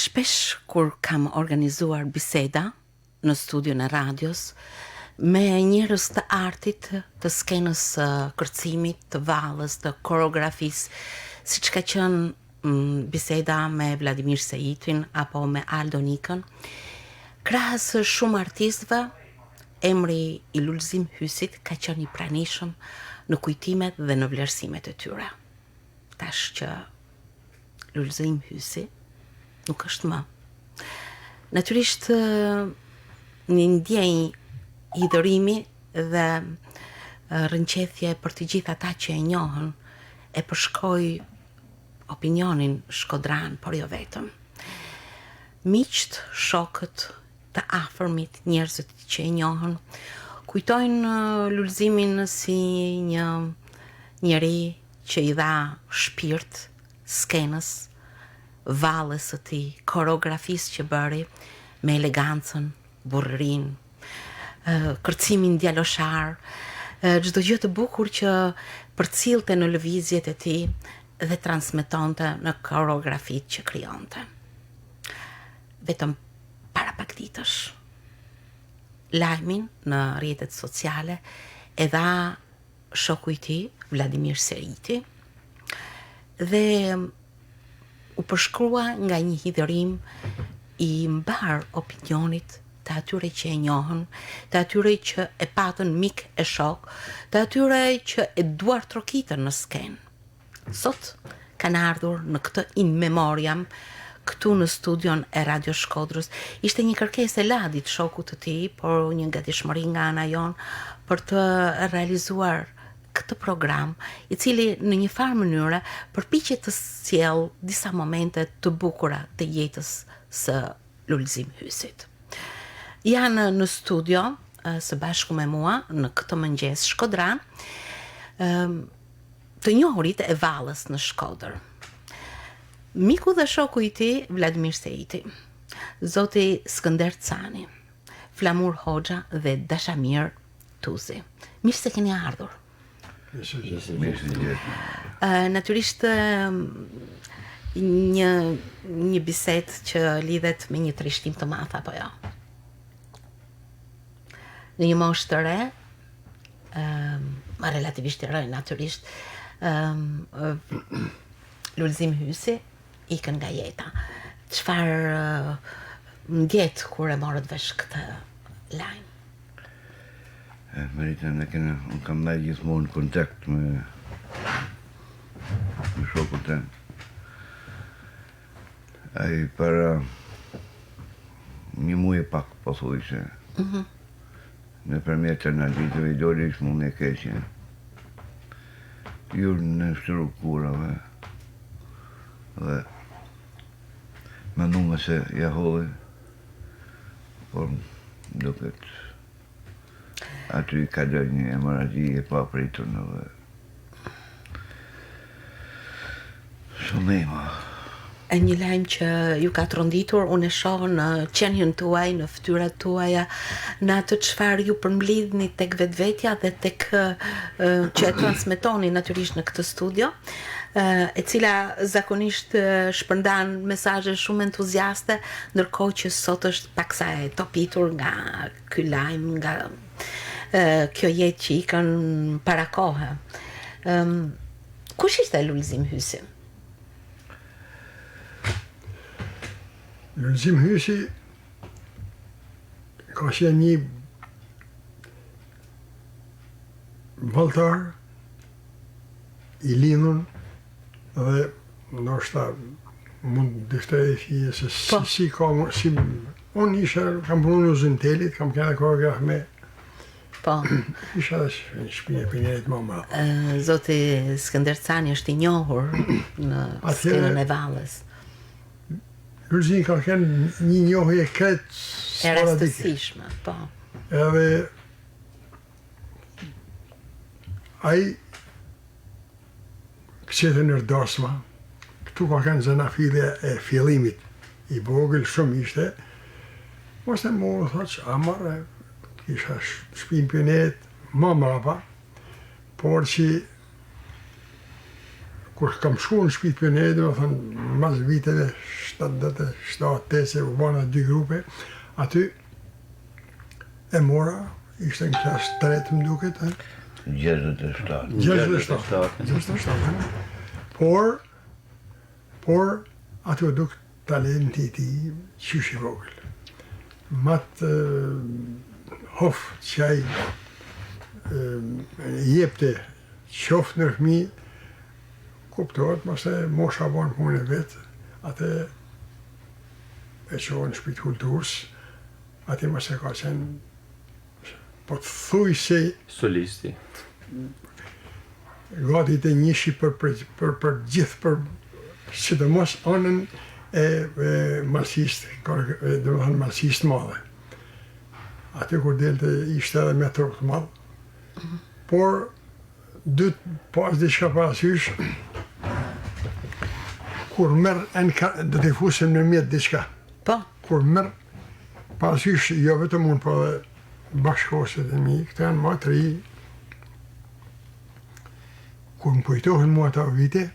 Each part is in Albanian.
Shpesh kur kam organizuar biseda në studion e radios me njerëz të artit, të skenës së kërcimit, të valles, të koreografisë, siç ka qenë mm, biseda me Vladimir Seitin apo me Aldo Nikën, krahas shumë artistëve, emri i Lulzim Hysit ka qenë i pranishëm në kujtimet dhe në vlerësimet e tyre. Tash që Lulzim Hysi nuk është më. Natyrisht një ndjenjë hidhërimi dhe rrënqethje për të gjithë ata që e njohën e përshkoi opinionin shkodran, por jo vetëm. Miqtë, shokët, të afërmit, njerëzit që e njohën, kujtojnë Lulzimin si një njeri që i dha shpirt skenës, valles së tij, koreografisë që bëri me elegancën, burrërinë, kërcimin djaloshar, çdo gjë të bukur që përcillte në lëvizjet e tij dhe transmetonte në koreografitë që krijonte. Vetëm para pak ditësh, lajmin në rrjetet sociale e dha shoku i tij, Vladimir Seiti, dhe u përshkrua nga një hidhërim i mbarë opinionit të atyre që e njohën, të atyre që e patën mik e shok, të atyre që e duartrokitën në skenë. Sot kanë ardhur në këtë in memoriam këtu në studion e Radio Shkodrës. Ishte një kërkesë e Ladit, shokut të tij, por një gatishmëri nga ana jonë për të realizuar këtë program, i cili në një farë mënyre përpiqet të sjellë disa momente të bukura të jetës së Lulzim Hysit. Janë në studio së bashku me mua në këtë mëngjes shkodran, të njohurit e valles në Shkodër. Miku dhe shoku i tij, Vladimir Seiti, zoti Skënder Cani, Flamur Hoxha dhe Dashamir Tuzi. Mirë se keni ardhur. Mirë se gjetëm. Natyrisht një një bisedë që lidhet me një trishtim të madh apo jo. Në një moshë të re, ëm relativisht të re natyrisht, ëm Lulzim Hysi ikën nga jeta. Çfarë ndjetë kur e morët vesh këtë lajm? E, Merita, ne kena, unë kam ndaj gjithmonë në kontakt me, me shokun tem. Ai para një muaj e pak, pothuajse. Mm -hmm. Nëpërmjet analizave i doli sëmundje e keqe. Iu nënshtru kurave dhe menduam se ja hodhi, por duket aty i kaloi një hemorragji e papritur edhe Shumë ima. E një lajm që ju ka tronditur, unë e shoh në qenien tuaj, në fytyrat tuaja, në atë çfarë ju përmblidhni tek vetvetja dhe tek që e transmetoni natyrisht në këtë studio, e cila zakonisht shpërndan mesazhe shumë entuziaste, ndërkohë që sot është paksa e topitur nga ky lajm, nga kjo jetë që ikën para kohe. Kush ishte Lulzim Hysi? Lulzim Hysi ka qenë një valltar i lindur dhe ndoshta mund të dështoj fije se po. si, si ka si unë isha kam punu në uzinën e telit, kam qenë koreograf me Po. Isha dhe në shpinë e pionierit më madh. Zoti Skënder Cani është i njohur në skenën e valles. Lulzimi ka qenë një njohje krejt sporadike. E rastësishme, po. Edhe ai kërcente në dasma, këtu ka qenë zanafillja e fillimit, i vogël shumë ishte, mos e mu, thot që, a marre, kisha shpinë pionierit, ma mrapa, por që. Kur kam shku në shpi të pionerit, domethënë, mas viteve 77, 8, se u banë dy grupe, aty e mora, ishte në klasë tretë më duket, e? 67. 67. 67, Por, por, aty u duk talenti i tij qysh i vogël. M'atë hof që ai jepte qoftë ndër fëmijë, kuptohet mase mosha bon punën e vet, atë e çova në shpi të kulturës, aty mase ka qenë pothuajse solisti. Gati te njëshi për për për, për gjithë për sidomos anën e, e malësisë, domethënë malësisë të madhe. Aty kur delte ishte edhe me trup të madh, por duhet pas diçka parasysh, kur merr do t'i fusim në mjet diçka. Po. Kur merr parasysh jo vetëm unë, po edhe bashkëkohësit e mi, këta janë ma të ri, kur më kujtohen mua ato vite,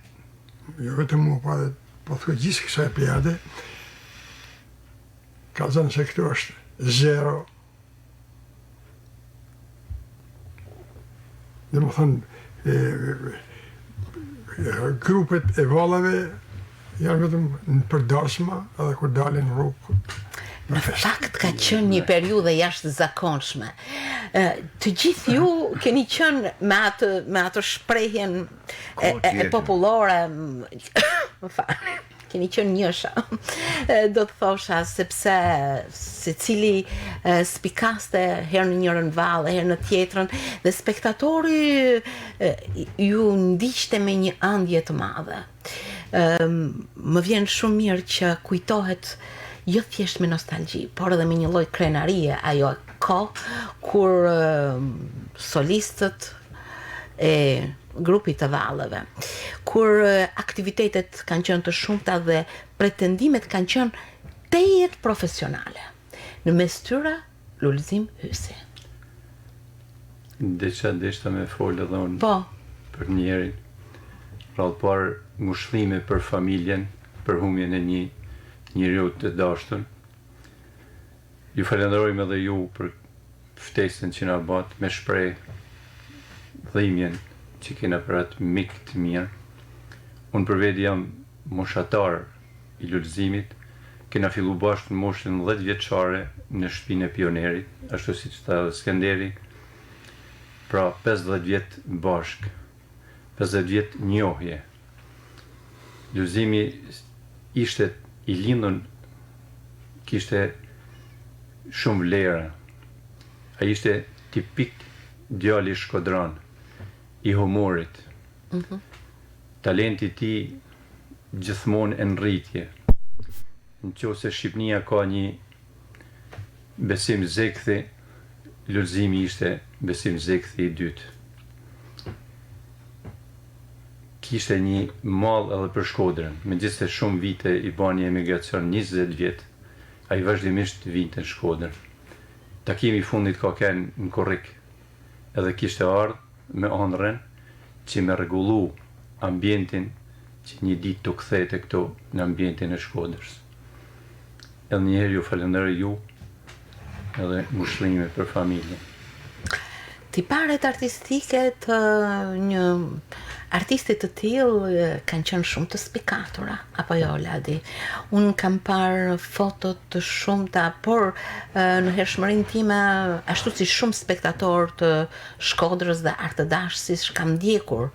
jo vetëm mua, po edhe pothuaj gjithë kësaj plejade, kallzon se këtu është zero Domethënë, grupet e valleve janë vetëm nëpër dasma edhe kur dalin në rrugë. Në fakt ka qenë një periudhë e jashtëzakonshme. Të gjithë ju keni qenë me atë me atë shprehjen e, e, e popullore, më falni. Keni qenë njësha, do të thosha, sepse secili spikaste herë në njërën valle, herë në tjetrën, dhe spektatori ju ndiqte me një ëndje të madhe. Më vjen shumë mirë që kujtohet jo thjesht me nostalgji, por edhe me një lloj krenarie ajo kohë kur solistët e grupit të valleve, kur aktivitetet kanë qenë të shumta dhe pretendimet kanë qenë tejet profesionale. Në mes tyre Lulzim Hysi. Diçka deshta me folë edhe unë po. për njerin. Radhë parë ngushllime për familjen, për humjen e një njeriu të dashtun. Ju falenderojmë edhe ju për ftesën që na batë me shpreh dhimbjen që kena për atë mik të mirë. Unë për veti jam moshatar i Lulzimit, kena fillu bashkë në moshën 10 vjeçare në shtëpinë e pionerit, ashtu siç tha edhe Skenderi, pra 50 vjet bashkë, 50 vjet njohje. Lulzimi ishte i lindun, kishte shumë vlera. Ai ishte tipik djali shkodran, i humorit. Mm -hmm. Talenti i tij gjithmonë në rritje. Në qoftë se Shqipnia ka një Besim Zekthi, Lulzimi ishte Besim Zekthi i dytë. Kishte një mall edhe për Shkodrën, megjithëse shumë vite i bani emigracion 20 vjet, ai vazhdimisht vinte në Shkodër. Takimi i fundit ka kenë në korrik, edhe kishte ardhë me andrrën që me rregullu ambientin që një ditë t'u kthehte këtu në ambientin e Shkodrës. Edhe një herë ju falënderoj ju edhe ngushëllime për familjen. Tiparet artistike të një artisti të tillë kanë qenë shumë të spikatura, apo jo, Ladi? Unë kam parë foto të shumta, por në hershmërinë time, ashtu si shumë spektatorë të Shkodrës dhe artdashësish, kam ndjekur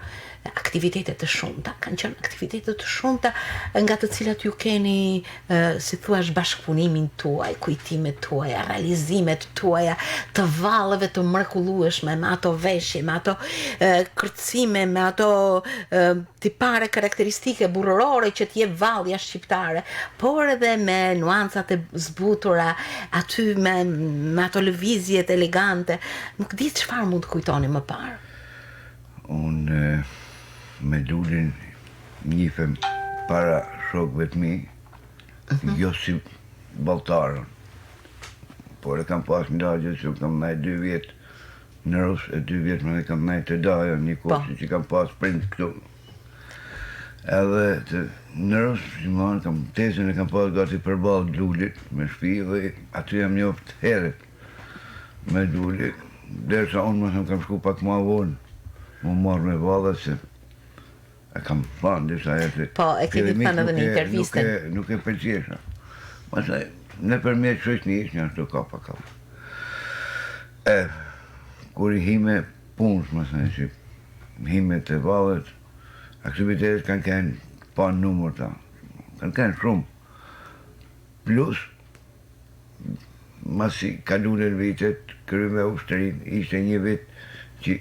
aktivitete të shumta, kanë qenë aktivitete të shumta nga të cilat ju keni, si thua, bashkëpunimin tuaj, kujtimet tuaja, realizimet tuaja të valleve të mrekullueshme me ato veshje, me ato kërcime, me ato tipare karakteristike burrërore që të jep vallja shqiptare, por edhe me nuancat e zbutura, aty me, me ato lëvizjet elegante. Nuk di çfarë mund të kujtoni më parë. Unë me Lulin njifem para shokëve të mi, mhm. jo si valltarën, por e kam pas në lagje që kam nejt dy vjet në Rus e dy vjet më kam nejt te daja, një kohë po. që kam pas prind këtu. Edhe të nërës, si më hanë, kam tezën e kam pas gati përballë Lulit me shpi dhe aty jam njoft herët me Lulin, derisa unë më thëmë kam shku pak ma vonë, mu marrë me valle se e kam thanë disa herë se Po, e keni thënë edhe në intervistën. Nuk e, nuk e pëlqesha. Pastaj, nëpërmjet shoqnisë, një ashtu ka pa ka. E, kur i hime punës, më thënë, si hime të vallet, Aktivitetet kanë qenë pa numërta, kanë qenë shumë. Plus, masi kalunën vitet, kryme ushtrinë, ishte një vit që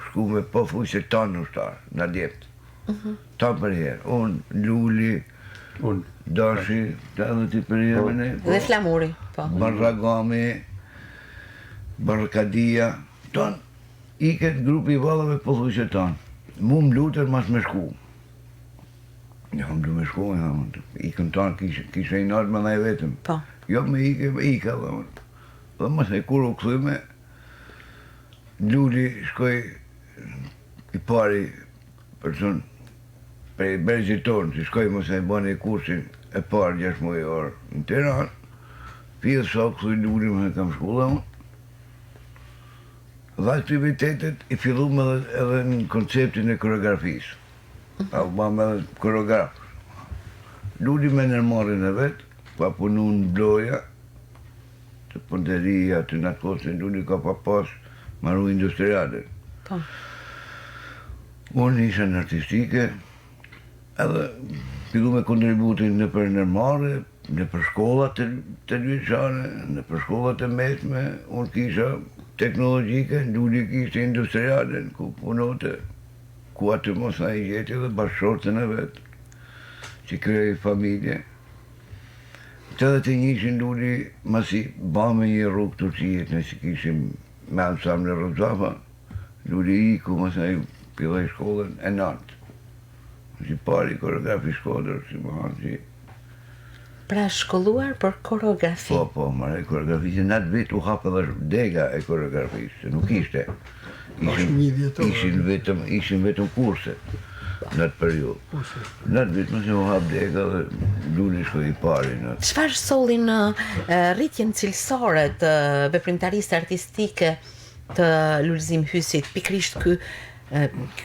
shkume pothuajse tanë ushtar, na djemtë. Mhm. Tanë për herë, unë, Luli, unë, Dashi, të edhe ti për herë me ne. Po. Dhe Flamuri, po. Barragami, Barrakadia, tanë Ikët grupi i valleve pothuajse tanë. Mu më lutën mas me shku. Jo, më du me shku, e thamë, ikën tanë, kisha, kisha inat me ndej vetëm. Po. Jo, me ike, me ika, dhe unë. Dhe mas e kur u kthyme, Luli shkoi i pari person prej brezit tonë, që shkoi mos e bani kursin e parë gjashtëmujor në Tiranë, Pjesë sa u kthy Luli më kam shku dhe unë. Dhe aktivitetet i fillum edhe, edhe në konceptin e koreografisë. A u bamë edhe koreograf. Luli me ndërmarrjen e vet, ka punu në Bloja, te punëtoria, aty në atë kohë se Luli ka pa pas maru industriale. Po. Unë isha në artistike, edhe fillu me kontributin nëpër ndërmarrje, Nëpër shkollat tetëvjeçare, nëpër shkollat e mesme, unë kisha teknologjike, Luli kishte industrialen, ku punote, ku aty mos ai gjeti edhe bashkëshorten e vet, që krijoi familje. 81-shin Luli, masi bame një rrugë Turqijet, ne që kishim me ansamblin Rozafa, Luli iku, mos ai filloi shkollën e naltë. Si pari koreograf i Shkodrës, si më hanë, si Pra shkolluar për koreografi. Po, po, maroi koreografi, që në atë vit u hap edhe dega e koreografisë, se nuk ishte. Ishin, ishin vetëm, ishin vetëm kurse në atë periudhë. Në atë vit më u hap dega dhe Luli shkoi i pari në atë. Çfarë solli në rritjen cilësore të veprimtarisë artistike të Lulzim Hysit, pikërisht ky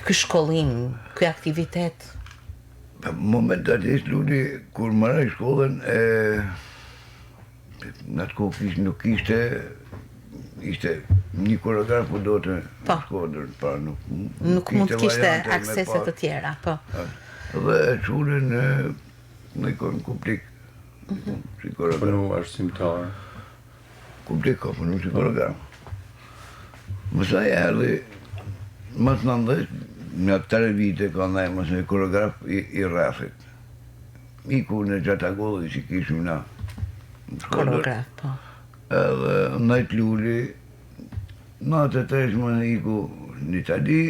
ky shkollim, ky aktivitet? Momentalisht Luli kur mbaroi shkollën e në atë kohë kish, nuk ishte ishte një koreograf ku do të po. Shkodër, pra nuk nuk mund të kishte aksese të tjera, po. Dhe e çunë në në Kuplik, mm -hmm. si koreograf. Punu arsimtar. Kuplik ka punu si koreograf. Mësaj erdhi, mas nëndës, një tre vite ka ndaj mos një koreograf i, i rrethit. Iku në Gjatagolli që kishim na. Koreograf, po. Edhe ndajt Luli, në atë të më iku në Itali,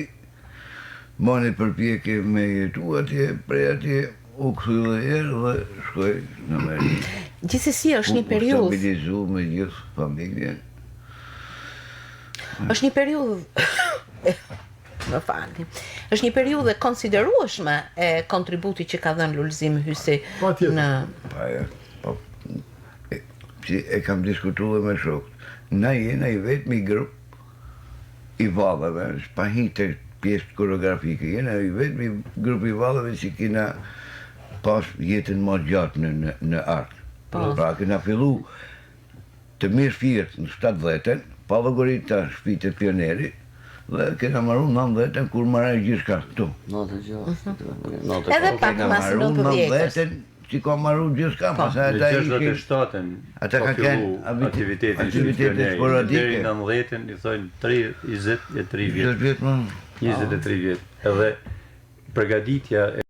bani përpjekje me jetu atje, prej atje, u kthy dhe herë dhe shkoi në Amerikë. Gjithsesi është një periudhë. U stabilizu me gjithë familjen. Është një periudhë më falni. Është një periudhë e konsiderueshme e kontributit që ka dhënë Lulzim Hysi në Pa, ja, po, e, si e kam diskutuar me shokët. Na jena i vetmi grup i valleve, pa hi te pjesët koreografike, jena i vetmi grup i valleve që kena pas jetën më gjatë në, në, në art. Po. Pra kena fillu të mirëfilltë në 70-ën, pa llogarit ta shtëpitë e pionerit, dhe kena maru në 90-ën kur maraj gjithçka këtu. 96, Edhe pak Kena mas maru në 90-ës. 90-ën që ka maru gjithçka, Po. pastaj Në ata ishin 67-ën Ata ka ka fillu qenë aktiviteti i aktivitete pionerit. sporadike. Deri në 90-ën i thonë 23 vjet. 20 vjet më. 23 vjet. Edhe përgatitja e.